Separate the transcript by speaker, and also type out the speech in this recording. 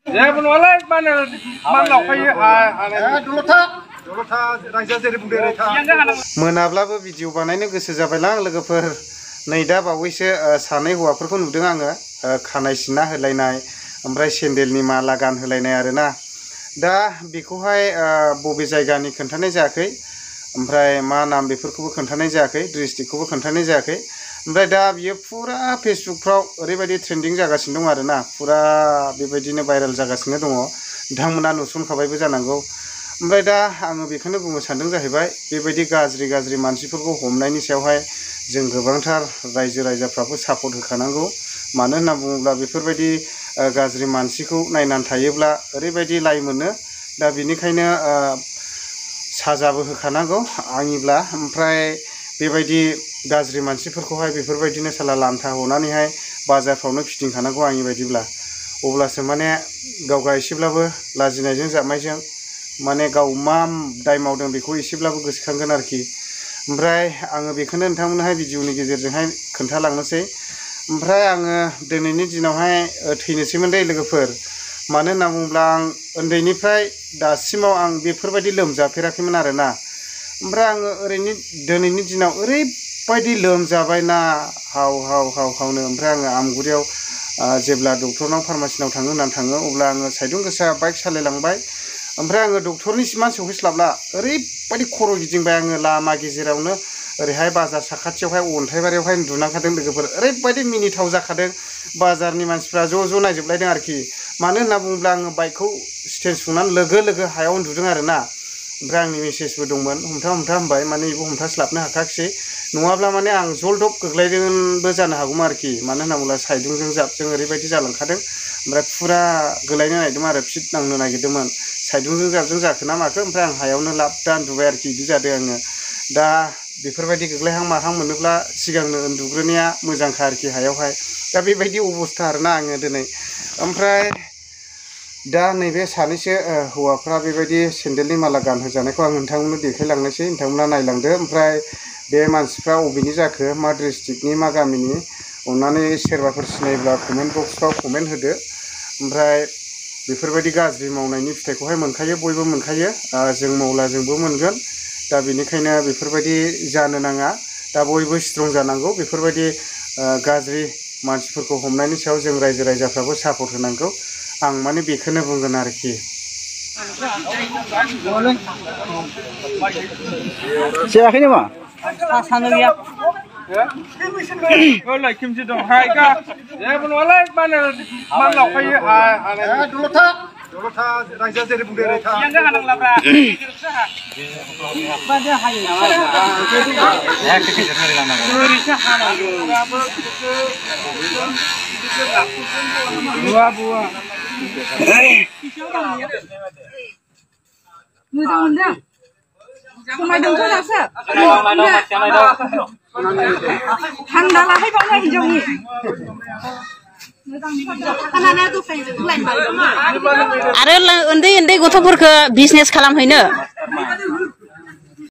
Speaker 1: Ya menolak mana mana kayu
Speaker 2: मोनाब्लाबो video बानायनो गोसो जाबायलां लोगोफोर नै दा बावैसो सानै हौवाफोरखौ नुदों आङो खानाय सिनना होलायनाय ओमफ्राय सेन्देलनि माला गानहोलायनाय आरोना दा बेखौहाय बबे जायगानि खोन्थानाय जायाखै ओमफ्राय मा नाम बेफोरखौबो खोन्थानाय जायाखै डिस्ट्रिक्टखौबो खोन्थानाय जायाखै ओमफ्राय दा बियो फुरा फेसबुकफ्राव ओरैबायदि ट्रेन्डिं जागासिनो दं आरोना फुरा बेबायदिनो भाइरेल जागासिनो दङ नोंथांमोना नुसनखाबायबो जानांगौ ओमफ्राय दा आङो बेखौनो बुंनो सानदों जाहैबाय बेबायदि गाज्रि मानसिफोरखौ हमनायनि सायावहाय जों गोबांथार रायजो राजाफ्राबो सापर्ट होखानांगौ मानो होनना बुङोब्ला बेफोरबायदि गाज्रि मानसिखौ नायनानै थायोब्ला ओरैबायदि लाइ मोनो दा बेनिखायनो साजाबो होखानांगौ आंनिब्ला ओमफ्राय बेबायदि गाज्रि मानसिफोरखौहाय बेफोरबायदिनो साला लान्था हनानैहाय बाजारफ्रावनो फिदिंखानांगौ आंनि बायदिब्ला अब्लासो माने गावगा एसेब्लाबो लाजिनायजों जाबनायजों माने गाव मा दाय मावदों बेखौ एसेब्लाबो गोसोखांगोन आरोखि ओमफ्राय आङो बेखौनो नोंथांमोनहाय भिडिअनि गेजेरजोंहाय खोन्थालांनोसै ओमफ्राय आङो दिनैनि दिनावहाय थैनोसैमोन दे लोगोफोर मानो होनना बुङोब्ला आं उन्दैनिफ्राय दासिमाव आं बेफोरबायदि लोमजाफेराखैमोन आरोना ओमफ्राय आङो ओरैनो दिनैनि दिनाव ओरैबायदि लोमजाबायना हावनो ओमफ्राय आङो आमगुरियाव जेब्ला डक्टरनाव फार्मासिनाव थाङो होननानै थाङो अब्ला आङो साइदुं गोसा बाइक सालायलांबाय ओमफ्राय आङो डक्टरनिसिम सौहैस्लाबला ओरैबायदि खर' गिदिंबाय आङो लामा गेजेरावनो ओरैहाय बाजार साखाथियावहाय अन्थाइबारियावहाय उन्दुनांखादों लोगोफोर ओरैबायदि मिनिथाव जाखादों बाजारनि मानसिफ्रा ज' नायजोबलायदों आरोखि मानो होनना बुङोब्ला आङो बाइकखौ स्टेन्ड सुनानै लोगो हायाव उन्दुदों आरोना ओमफ्राय आंनि मेसेजबो दंमोन हमथा होनबाय माने बेखौ हमथास्लाबनो हाखायाखिसै नङाब्ला माने आं जलदब गोग्लैदोंबो जानो हागौमोन आरोखि मानो होनना बुङोब्ला साइदुंजों जाबजों ओरैबायदि जालांखादों ओमफ्राय फुरा गोलायनो नागिरदोंमोन आरो फिट नांनो नागिरदोंमोन साइदुंजों जाबजों जाखो ना माखो ओमफ्राय आं हायावनो लाबदा उन्दुबाय आरोखि बिदि जादों आङो दा बेफोरबायदि गोग्लैहां माहां मोनोब्ला सिगांनो उन्दुग्रोनाया मोजांखा आरोखि हायावहाय दा बेबायदि अबस्था आरोना आङो दिनै ओमफ्राय दा नैबे सानैसो हौवाफ्रा बेबायदि सेन्देलनि माला गानहोजानायखौ आं नोंथांमोननो देखायलांनोसै नोंथांमोना नायलांदो ओमफ्राय बे मानसिफ्रा अबेनि जाखो मा डिस्ट्रिक्टनि मा गामिनि अननानै सोरबाफोर सिनायब्ला कमेन्ट बक्सफ्राव कमेन्ट होदो ओमफ्राय बेफोरबायदि गाज्रि मावनायनि फिथाइखौहाय मोनखायो बयबो मोनखायो जों मावला जोंबो मोनगोन दा बेनिखायनो बेफोरबायदि जानो नाङा दा बयबो स्ट्रं जानांगौ बेफोरबायदि गाज्रि मानसिफोरखौ हमनायनि सायाव जों रायजो राजाफ्राबो सापर्ट होनांगौ आं माने बेखौनो बुंगोन आरोखि
Speaker 3: जायाखै नामा
Speaker 1: सानो गैया Oleh kim sih dong? Hai kak, ya menolak mana kayu dulu raja dari budaya kita. Yang kan anak labra. Pada hai. Ya kita dari lama. Risah anak. Buah. Mudah. Kumai dong tuh nasa. Kumai dong. Handala hai bang hai hijaunya.
Speaker 4: Ada undi gotofurke bisnis kalam haino.